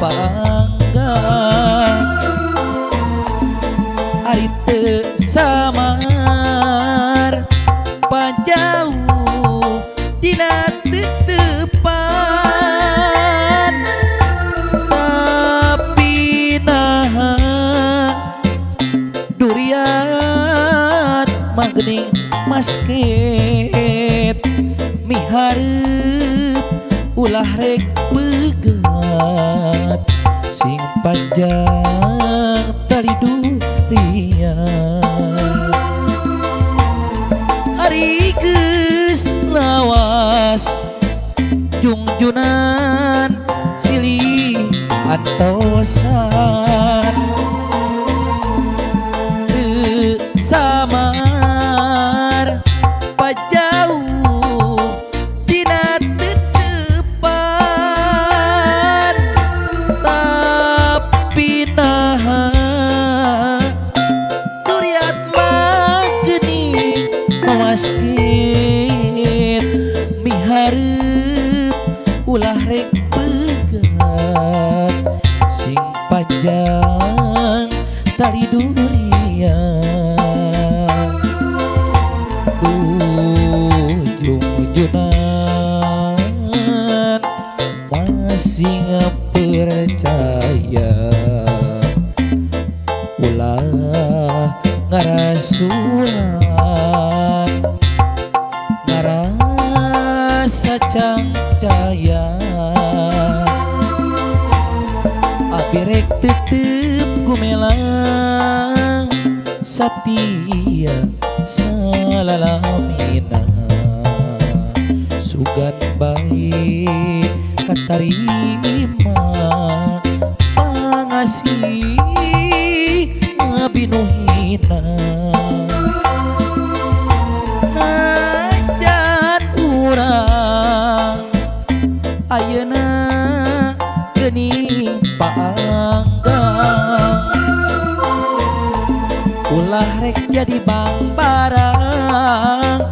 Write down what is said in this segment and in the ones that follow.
panggang ari teu samar pajauh dina tetepan tapi naha duriat mah geuning masket mihareup ulah rek pegat sing panjang tali durian ari geus lawas jungjunan silih antosan teu samar pajauh dina tetepan tapi naha duriat mah geuning masket mihareup ulah rek pegat sing panjang tali durian ujung-ujungan masih percaya ulah ngarasulan ngarasa cangcaya abi rek tetep gumelang satia salalamina sugan bae katarima pangasih abi nu hina najan urang ayeuna geuning paanggang ulah rek jadi bangbarang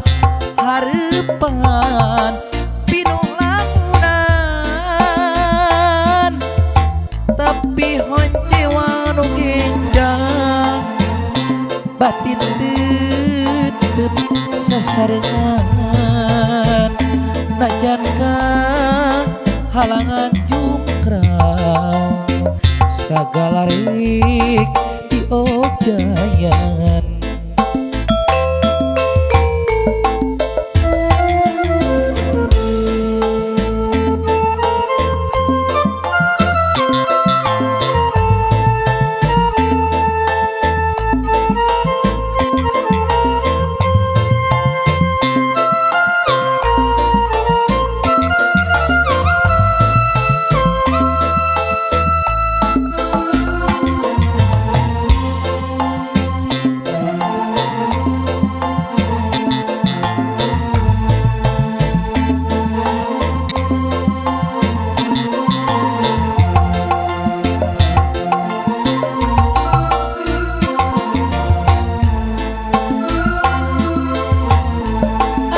hareupan pinuh lamunan tapi honcewa nu genjang batin tetep sasarengan najan ka halangan jungkrang sagala rek diojayan.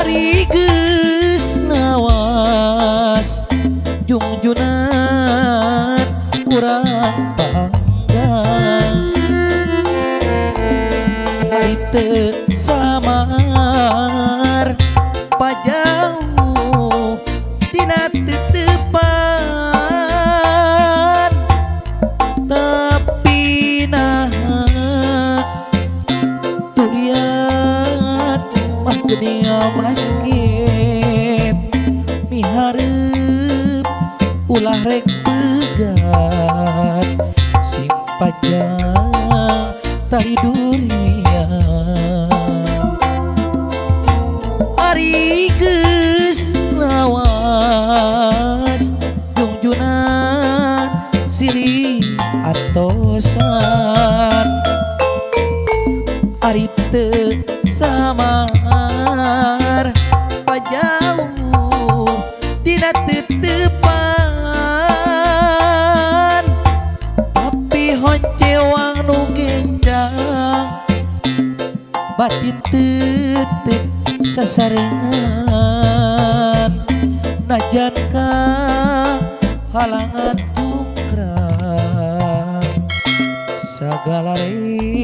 Ari geus nawas jungjunan urang panggang ari teu samar pajauh dina tetepan tapi naha duriat mah geuning masket mihareup ulah rek pegat sing panjang tali durian ari geus lawas jungjunan silih antosan ari teu samar pajauh dina tetepan tapi honcewang nu genjang batin tetep sasarengan najan ka halangan jungkrang Galare.